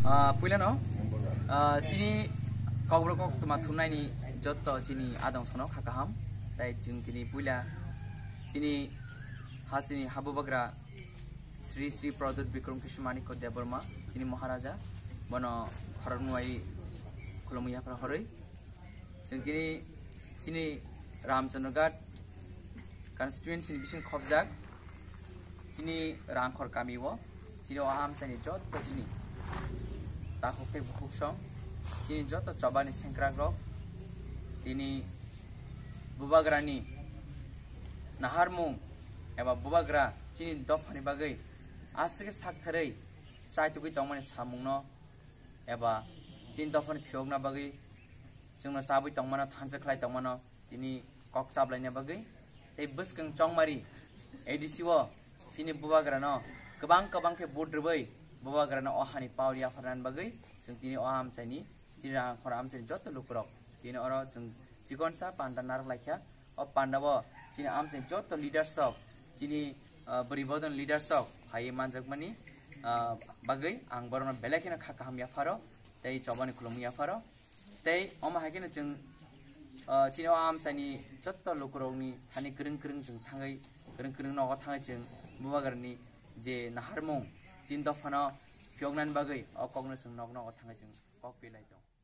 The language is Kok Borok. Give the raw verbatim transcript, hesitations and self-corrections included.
Ah, puilano, ah, chini kokborok koktwma thumnaini jotto chini adong sono kha kaham. Tai chwng tini puila chini hasteni habubagra Sri Sri Pradyut Bikram Kishore Manikya Debbarma, chini Maharaja, bono khoroknwi khulumwi yaphar horwi. Chwng tini chini Ramchandra Ghat constituency ni bising khobjak, chini Rangkhor kami o, chini o amchaini jotto chini takhuk tei bukhuk song, chini jotto chobani sengkrak rok, tini bubagrani naharmung eba bubagra chini dophani bagwi aswk khe saktharwi chaitugwi tongmani samungno eba chini dophani phiyokna bagwi chwngno chabwi tongmano, thansa khlai tongmano, tini kok chaplaina bagwi tei bwskang chongmari A D C o chini bubagrano kwbang kwbang khe vote rwui bubagrano o hani power yapharnani bagwi chwng tini o amchaini chini Rangkhor amchaini jotto lukurok tini oro chwng chikonsa panda narwk laikha. O panda o chini amchaini jotto leaders rok chini, ah, bwrwi bodon leaders rok phaiwi manjakmani, ah, bagwi ang borokno belai kheno kha kaham yapharo tei chobani khulumwi yapharo. Tei omo hai kheno chwng, ah, chini o amchaini jotto lukurokni thani kwrwng kwrwng chwng thangwi, kwrwng kwrwng nogo thangwi chwng bubagrani je naharmung chini dophano phiyoknani bagwi o kokno chwng nok nogo thangwi chwng kok pilai tongo.